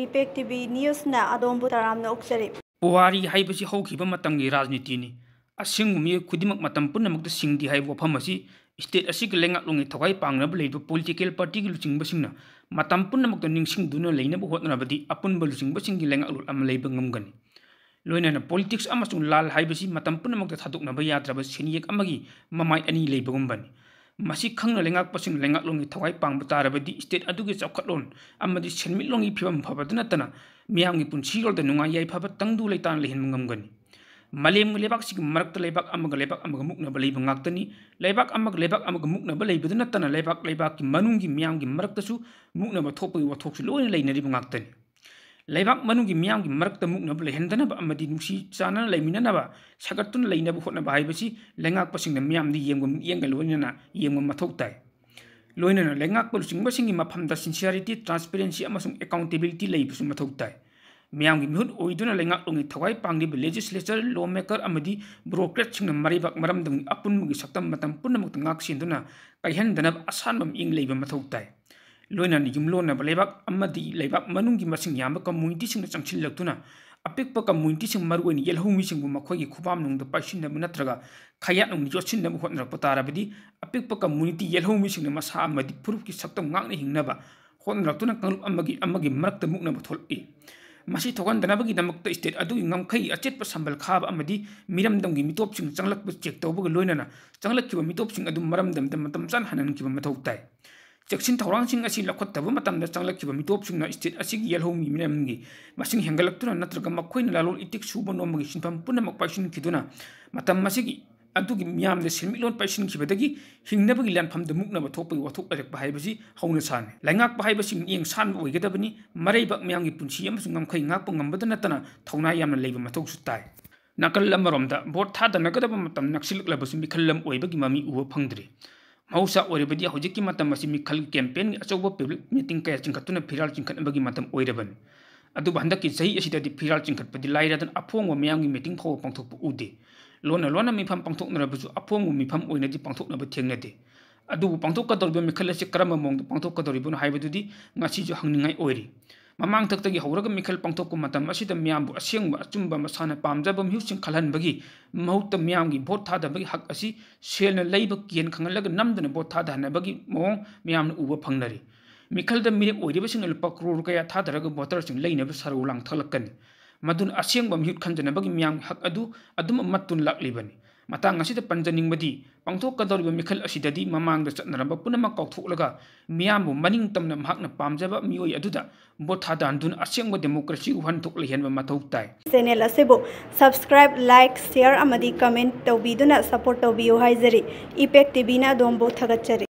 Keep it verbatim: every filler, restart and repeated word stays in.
Impact T V ꯅ꯭ꯌꯨꯁꯅ ꯑꯗꯣꯝꯕꯨ ꯇꯔꯥꯝꯅ ꯑꯣꯛꯆꯔꯤ꯫ ꯄꯨꯋꯥꯔꯤ ꯍꯥꯏꯕꯁꯤ ꯍꯧꯈꯤꯕ ꯃꯇꯝꯒꯤ ꯔꯥꯖꯅꯤꯇꯤꯅꯤ꯫ ꯑꯁꯦꯡꯕ ꯃꯤꯑꯣꯏ ꯈꯨꯗꯤꯡꯃꯛ ꯃꯇꯝ ꯄꯨꯝꯅꯃꯛꯇ ꯁꯤꯡꯗꯦ ꯍꯥꯏꯕ ꯋꯥꯐꯝ ꯑꯁꯤ ꯁ꯭ꯇꯦꯠ ꯑꯁꯤꯒꯤ ꯂꯩꯉꯥꯛꯂꯣꯟꯒꯤ ꯊꯋꯥꯏ ꯄꯥꯡꯅꯕ ꯂꯩꯔꯤꯕ ꯄꯣꯂꯤꯇꯤꯀꯦꯜ ꯄꯥꯔꯇꯤꯒꯤ ꯂꯨꯆꯤꯡꯕꯁꯤꯡꯅ ꯃꯇꯝ ꯄꯨꯝꯅꯃꯛꯇ ꯅꯤꯡꯁꯤꯡꯗꯨꯅ ꯂꯩꯅꯕ ꯍꯣꯠꯅꯔꯕꯗꯤ ꯑꯄꯨꯟꯕ ꯂꯨꯆꯤꯡꯕꯁꯤꯡꯒꯤ ꯂꯩꯉꯥꯛꯂꯣꯟ ꯑꯃ ꯂꯩꯕ ꯉꯝꯒꯅꯤ꯫ ꯂꯣꯏꯅꯅ ꯄꯣꯂꯤꯇꯤꯛꯁ ꯑꯃꯁꯨꯡ ꯂꯥꯜ ꯍꯥꯏꯕꯁꯤ ꯃꯇꯝ ꯄꯨꯝꯅꯃꯛꯇ ꯊꯥꯗꯣꯛꯅꯕ ꯌꯥꯗ꯭ꯔꯕ ꯁꯦꯟꯌꯦꯛ ꯑꯃꯒꯤ ꯃꯃꯥꯏ ꯑꯅꯤ ꯂꯩꯕꯒꯨꯝꯕꯅꯤ꯫ ꯃꯁꯤ ꯈꯪꯅ ꯂꯩꯉꯥꯛꯄꯁꯤꯡꯅ ꯂꯩꯉꯥꯛꯂꯣꯟꯒꯤ ꯊꯋꯥꯏ ꯄꯥꯡꯕ ꯇꯥꯔꯕꯗꯤ ꯁ꯭ꯇꯦꯠ ꯑꯗꯨꯒꯤ ꯆꯥꯎꯈꯠꯂꯣꯟ ꯑꯃꯗꯤ ꯁꯦꯟꯃꯤꯠꯂꯣꯟꯒꯤ ꯐꯤꯕꯝ ꯐꯕꯗ ꯅꯠꯇꯅ ꯃꯤꯌꯥꯝꯒꯤ ꯄꯨꯟꯁꯤꯔꯣꯜꯗ ꯅꯨꯡꯉꯥꯏ ꯌꯥꯏꯐꯕ ꯇꯪꯗꯨ ꯂꯩꯇꯥꯅ ꯂꯩꯍꯟꯕ ꯉꯝꯒꯅꯤ꯫ ꯃꯥꯂꯦꯝꯒꯤ ꯂꯩꯕꯥꯛꯁꯤꯒꯤ ꯃꯔꯛꯇ ꯂꯩꯕꯥꯛ ꯑꯃꯒ ꯂꯩꯕꯥꯛ ꯑꯃꯒ ꯃꯨꯛꯅꯕ ꯂꯩꯕ ꯉꯥꯛꯇꯅꯤ꯫ ꯂꯩꯕꯥꯛ ꯑꯃꯒ ꯂꯩꯕꯥꯛ ꯑꯃꯒ ꯃꯨꯛꯅꯕ ꯂꯩꯕꯗ ꯅꯠꯇꯅ ꯂꯩꯕꯥꯛ ꯂꯩꯕꯥꯛꯀꯤ ꯃꯅꯨꯡꯒꯤ ꯃꯤꯌꯥꯝꯒꯤ ꯃꯔꯛꯇꯁꯨ ꯃꯨꯛꯅꯕ ꯊꯣꯛꯄꯒꯤ ꯋꯥꯊꯣꯛꯁꯨ ꯂꯣꯏꯅ ꯂꯩꯅꯔꯤꯕ ꯉꯥꯛꯇꯅꯤ꯫ ꯂꯩꯕꯥꯛ ꯃꯅꯨꯡꯒꯤ ꯃꯤꯌꯥꯝꯒꯤ ꯃꯔꯛꯇ ꯃꯨꯛꯅꯕ ꯂꯩꯍꯟꯗꯅꯕ ꯑꯃꯗꯤ ꯅꯨꯡꯁꯤ ꯆꯥꯟꯅꯅ ꯂꯩꯃꯤꯟꯅꯅꯕ ꯁꯥꯒꯠꯇꯨꯅ ꯂꯩꯅꯕ ꯍꯣꯠꯅꯕ ꯍꯥꯏꯕꯁꯤ ꯂꯩꯉꯥꯛꯄꯁꯤꯡꯅ ꯃꯤꯌꯥꯝꯗ ꯌꯦꯡꯕ ꯃꯤꯠꯌꯦꯡꯒ ꯂꯣꯏꯅꯅ ꯌꯦꯡꯕ ꯃꯊꯧ ꯇꯥꯏ꯫ ꯂꯣꯏꯅꯅ ꯂꯩꯉꯥꯛꯄ ꯂꯨꯆꯤꯡꯕꯁꯤꯡꯒꯤ ꯃꯐꯝꯗ ꯁꯤꯟꯁꯤꯌꯥꯔꯤꯇꯤ, ꯇ꯭ꯔꯥꯟꯁꯄꯦꯔꯦꯟꯁꯤ ꯑꯃꯁꯨꯡ ꯑꯦꯀꯥꯎꯟꯇꯦꯕꯤꯂꯤꯇꯤ ꯂꯩꯕꯁꯨ ꯃꯊꯧ ꯇꯥꯏ꯫ ꯃꯤꯌꯥꯝꯒꯤ ꯃꯤꯍꯨꯠ ꯑꯣꯏꯗꯨꯅ ꯂꯩꯉꯥꯛꯂꯣꯟꯒꯤ ꯊꯋꯥꯏ ꯄꯥꯡꯂꯤꯕ ꯂꯦꯖꯤꯁꯂꯦꯆꯔ, ꯂꯣ ꯃꯦꯀꯔ ꯑꯃꯗꯤ ꯕ꯭ꯌꯨꯔꯣꯀ꯭ꯔꯦꯠꯁꯤꯡꯅ ꯃꯔꯩꯕꯥꯛ ꯃꯔꯝꯗꯝꯒꯤ ꯑꯄꯨꯟꯕꯒꯤ ꯁꯛꯇꯝ ꯃꯇꯝ ꯄꯨꯝꯅꯃꯛꯇ ꯉꯥꯛ ꯁꯦꯟꯗꯨꯅ ꯀꯥꯏꯍꯟꯗꯅꯕ ꯑꯁꯥꯟꯕ ꯃꯤꯠꯌꯦꯡ ꯂꯩꯕ ꯃꯊꯧ ꯇꯥꯏ꯫ ꯂꯣꯏꯅꯅ ꯌꯨꯝꯂꯣꯟꯅꯕ ꯂꯩꯕꯥꯛ ꯑꯃꯗꯤ ꯂꯩꯕꯥꯛ ꯃꯅꯨꯡꯒꯤ ꯃꯁꯤꯡ ꯌꯥꯝꯕ ꯀꯝꯃꯨꯅꯤꯇꯤꯁꯤꯡꯅ ꯆꯪꯁꯤꯜꯂꯛꯇꯨꯅ ꯑꯄꯤꯛꯄ ꯀꯝꯃꯨꯅꯤꯇꯤꯁꯤꯡ, ꯃꯔꯨꯑꯣꯏꯅ ꯌꯦꯜꯍꯧꯃꯤꯁꯤꯡꯕꯨ ꯃꯈꯣꯏꯒꯤ ꯈꯨꯕꯥꯝꯅꯨꯡꯗ ꯄꯥꯏꯁꯤꯟꯅꯕ ꯅꯠꯇ꯭ꯔꯒ ꯈꯌꯥꯠꯅꯨꯡꯗ ꯌꯣꯠꯁꯤꯟꯅꯕ ꯍꯣꯠꯅꯔꯛꯄ ꯇꯥꯔꯕꯗꯤ ꯑꯄꯤꯛꯄ ꯀꯝꯃꯨꯅꯤꯇꯤ ꯌꯦꯜꯍꯧꯃꯤꯁꯤꯡꯅ ꯃꯁꯥ ꯑꯃꯗꯤ ꯐꯨꯔꯨꯞꯀꯤ ꯁꯛꯇꯝ ꯉꯥꯛꯅ ꯍꯤꯡꯅꯕ ꯍꯣꯠꯅꯔꯛꯇꯨꯅ ꯀꯥꯡꯂꯨꯞ ꯑꯃꯒꯤ ꯑꯃꯒꯤ ꯃꯔꯛꯇ ꯃꯨꯛꯅꯕ ꯊꯣꯛꯂꯛꯏ꯫ ꯃꯁꯤ ꯊꯣꯛꯍꯟꯗꯅꯕꯒꯤꯗꯃꯛꯇ ꯁ꯭ꯇꯦꯠ ꯑꯗꯨꯒꯤ ꯉꯝꯈꯩ ꯑꯆꯦꯠꯄ ꯁꯝꯕꯜ ꯈꯥꯕ ꯑꯃꯗꯤ ꯃꯤꯔꯝꯗꯝꯒꯤ ꯃꯤꯇꯣꯞꯁꯤꯡ ꯆꯪꯂꯛꯄ ꯆꯦꯛ ꯇꯧꯕꯒ ꯂꯣꯏꯅꯅ ꯆꯪꯂꯛꯈꯤꯕ ꯃꯤꯇꯣꯞꯁꯤꯡ ꯑꯗꯨ ꯃꯔꯝꯗꯝꯗ ꯃꯇꯝ ꯆꯥꯅ ꯍꯟꯍꯟꯈꯤꯕ ꯃꯊꯧ ꯇꯥꯏ꯫ ꯆꯦꯛꯁꯤꯟ ꯊꯧꯔꯥꯡꯁꯤꯡ ꯑꯁꯤ ꯂꯧꯈꯠꯇꯕ ꯃꯇꯝꯗ ꯆꯪꯂꯛꯈꯤꯕ ꯃꯤꯇꯣꯞꯁꯤꯡꯅ ꯁ꯭ꯇꯦꯠ ꯑꯁꯤꯒꯤ ꯌꯦꯜꯍꯧꯃꯤ ꯃꯤꯔꯝꯒꯤ ꯃꯁꯤꯡ ꯍꯦꯟꯒꯠꯂꯛꯇꯨꯅ ꯅꯠꯇ꯭ꯔꯒ ꯃꯈꯣꯏꯅ ꯂꯂꯣꯟ ꯏꯇꯤꯛ ꯁꯨꯕ ꯅꯣꯝꯕꯒꯤ ꯁꯤꯟꯐꯝ ꯄꯨꯝꯅꯃꯛ ꯄꯥꯏꯁꯤꯟꯈꯤꯗꯨꯅ ꯃꯇꯝ ꯑꯁꯤꯒꯤ ꯑꯗꯨꯒꯤ ꯃꯤꯌꯥꯝꯗ ꯁꯦꯟꯃꯤꯠꯂꯣꯟ ꯄꯥꯏꯁꯤꯟꯈꯤꯕꯗꯒꯤ ꯍꯤꯡꯅꯕꯒꯤ ꯂꯥꯟꯐꯝꯗ ꯃꯨꯛꯅꯕ ꯊꯣꯛꯄꯒꯤ ꯋꯥꯊꯣꯛ ꯂꯩꯔꯛꯄ ꯍꯥꯏꯕꯁꯤ ꯍꯧꯅ ꯁꯥꯅꯤ꯫ ꯂꯩꯉꯥꯛꯄ ꯍꯥꯏꯕꯁꯤ ꯃꯤꯠꯌꯦꯡ ꯁꯥꯟꯕ ꯑꯣꯏꯒꯗꯕꯅꯤ꯫ ꯃꯔꯩꯕꯥꯛ ꯃꯤꯌꯥꯝꯒꯤ ꯄꯨꯟꯁꯤ ꯑꯃꯁꯨꯡ ꯉꯝꯈꯩ ꯉꯥꯛꯄ ꯉꯝꯕꯗ ꯅꯠꯇꯅ ꯊꯧꯅꯥ ꯌꯥꯝꯅ ꯂꯩꯕ ꯃꯊꯧꯁꯨ ꯇꯥꯏ꯫ ꯅꯥꯀꯜ ꯑꯃꯔꯣꯝꯗ ꯚꯣꯠ ꯊꯥꯗꯅꯒꯗꯕ ꯃꯇꯝ ꯅꯛꯁꯤꯜꯂꯛꯂꯕꯁꯨ ꯃꯤꯈꯜ ꯑꯃ ꯑꯣꯏꯕꯒꯤ ꯃꯃꯤ ꯎꯕ ꯐꯪꯗ꯭ꯔꯤ꯫ ꯃꯍꯧꯁꯥ ꯑꯣꯏꯔꯕꯗꯤ ꯍꯧꯖꯤꯛꯀꯤ ꯃꯇꯝ ꯑꯁꯤ ꯃꯤꯈꯜꯒꯤ ꯀꯦꯝꯄꯦꯟꯒꯤ ꯑꯆꯧꯕ ꯄꯕ꯭ꯂꯤꯛ ꯃꯤꯇꯤꯡ ꯀꯌꯥ ꯆꯤꯡꯈꯠꯇꯨꯅ ꯐꯤꯔꯥꯜ ꯆꯤꯡꯈꯠꯅꯕꯒꯤ ꯃꯇꯝ ꯑꯣꯏꯔꯕꯅꯤ꯫ ꯑꯗꯨꯕꯨ ꯍꯟꯗꯛꯀꯤ ꯆꯍꯤ ꯑꯁꯤꯗꯗꯤ ꯐꯤꯔꯥꯜ ꯆꯤꯡꯈꯠꯄꯗꯤ ꯂꯥꯏꯔꯗꯅ ꯑꯐꯣꯡꯕ ꯃꯤꯌꯥꯝꯒꯤ ꯃꯤꯇꯤꯡ ꯐꯥꯎꯕ ꯄꯥꯡꯊꯣꯛꯄ ꯎꯗꯦ꯫ ꯂꯣꯟꯅ ꯂꯣꯟꯅ ꯃꯤꯐꯝ ꯄꯥꯡꯊꯣꯛꯅꯔꯕꯁꯨ ꯑꯐꯣꯡꯕ ꯃꯤꯐꯝ ꯑꯣꯏꯅꯗꯤ ꯄꯥꯡꯊꯣꯛꯅꯕ ꯊꯦꯡꯅꯗꯦ꯫ ꯑꯗꯨꯕꯨ ꯄꯥꯡꯊꯣꯛꯀꯗꯧꯔꯤꯕ ꯃꯤꯈꯜ ꯑꯁꯤ ꯀꯔꯝꯕ ꯃꯑꯣꯡꯗ ꯄꯥꯡꯊꯣꯛꯀꯗꯧꯔꯤꯕꯅꯣ ꯍꯥꯏꯕꯗꯨꯗꯤ ꯉꯁꯤꯁꯨ ꯍꯪꯅꯤꯡꯉꯥꯏ ꯑꯣꯏꯔꯤ꯫ ꯃꯃꯥꯡꯊꯛꯇꯒꯤ ꯍꯧꯔꯒ ꯃꯤꯈꯜ ꯄꯥꯡꯊꯣꯛꯄ ꯃꯇꯝ ꯑꯁꯤꯗ ꯃꯤꯌꯥꯝꯕꯨ ꯑꯁꯦꯡꯕ, ꯑꯆꯨꯝꯕ, ꯃꯁꯥꯅ ꯄꯥꯝꯖꯕ ꯃꯤꯍꯨꯠꯁꯤꯡ ꯈꯜꯍꯟꯕꯒꯤ ꯃꯍꯨꯠꯇ ꯃꯤꯌꯥꯝꯒꯤ ꯚꯣꯠ ꯊꯥꯗꯕꯒꯤ ꯍꯛ ꯑꯁꯤ ꯁꯦꯜꯅ ꯂꯩꯕ ꯀꯦꯟ ꯈꯪꯍꯜꯂꯒ ꯅꯝꯗꯅ ꯚꯣꯠ ꯊꯥꯗꯍꯟꯅꯕꯒꯤ ꯃꯑꯣꯡ ꯃꯤꯌꯥꯝꯅ ꯎꯕ ꯐꯪꯅꯔꯤ꯫ ꯃꯤꯈꯜꯗ ꯃꯤꯔꯦꯞ ꯑꯣꯏꯔꯤꯕꯁꯤꯡꯅ ꯂꯨꯄꯥ ꯀ꯭ꯔꯣꯔ ꯀꯌꯥ ꯊꯥꯗꯔꯒ ꯚꯣꯇꯔꯁꯤꯡ ꯂꯩꯅꯕ ꯁꯔꯧ ꯂꯥꯡꯊꯛꯂꯛꯀꯅꯤ꯫ ꯃꯗꯨꯅ ꯑꯁꯦꯡꯕ ꯃꯤꯍꯨꯠ ꯈꯟꯖꯅꯕꯒꯤ ꯃꯤꯌꯥꯝꯒꯤ ꯍꯛ ꯑꯗꯨ ꯑꯗꯨꯝ ꯃꯠꯇꯨꯅ ꯂꯥꯛꯂꯤꯕꯅꯤ꯫ ꯃꯇꯥꯡ ꯑꯁꯤꯗ ꯄꯟꯖꯅꯤꯡꯕꯗꯤ, ꯄꯥꯡꯊꯣꯛꯀꯗꯧꯔꯤꯕ ꯃꯤꯈꯜ ꯑꯁꯤꯗꯗꯤ ꯃꯃꯥꯡꯗ ꯆꯠꯅꯔꯝꯕ ꯄꯨꯝꯅꯃꯛ ꯀꯥꯎꯊꯣꯛꯂꯒ ꯃꯤꯌꯥꯝꯕꯨ ꯃꯅꯤꯡ ꯇꯝꯅ ꯃꯍꯥꯛꯅ ꯄꯥꯝꯖꯕ ꯃꯤꯑꯣꯏ ꯑꯗꯨꯗ ꯚꯣꯠ ꯊꯥꯗꯍꯟꯗꯨꯅ ꯑꯁꯦꯡꯕ ꯗꯦꯃꯣꯀ꯭ꯔꯦꯁꯤꯒꯤ ꯋꯥꯍꯟꯊꯣꯛ ꯂꯩꯍꯟꯕ ꯃꯊꯧ ꯇꯥꯏ꯫ ꯆꯦꯅꯦꯜ ꯑꯁꯤꯕꯨ subscribe, like, share ꯑꯃꯗꯤ comment ꯇꯧꯕꯤꯗꯨꯅ support ꯇꯧꯕꯤꯌꯨ ꯍꯥꯏꯖꯔꯤ꯫ ꯏꯄꯦꯛ ꯇꯤꯚꯤꯅ ꯑꯗꯣꯝꯕꯨ ꯊꯥꯒꯠꯆꯔꯤ꯫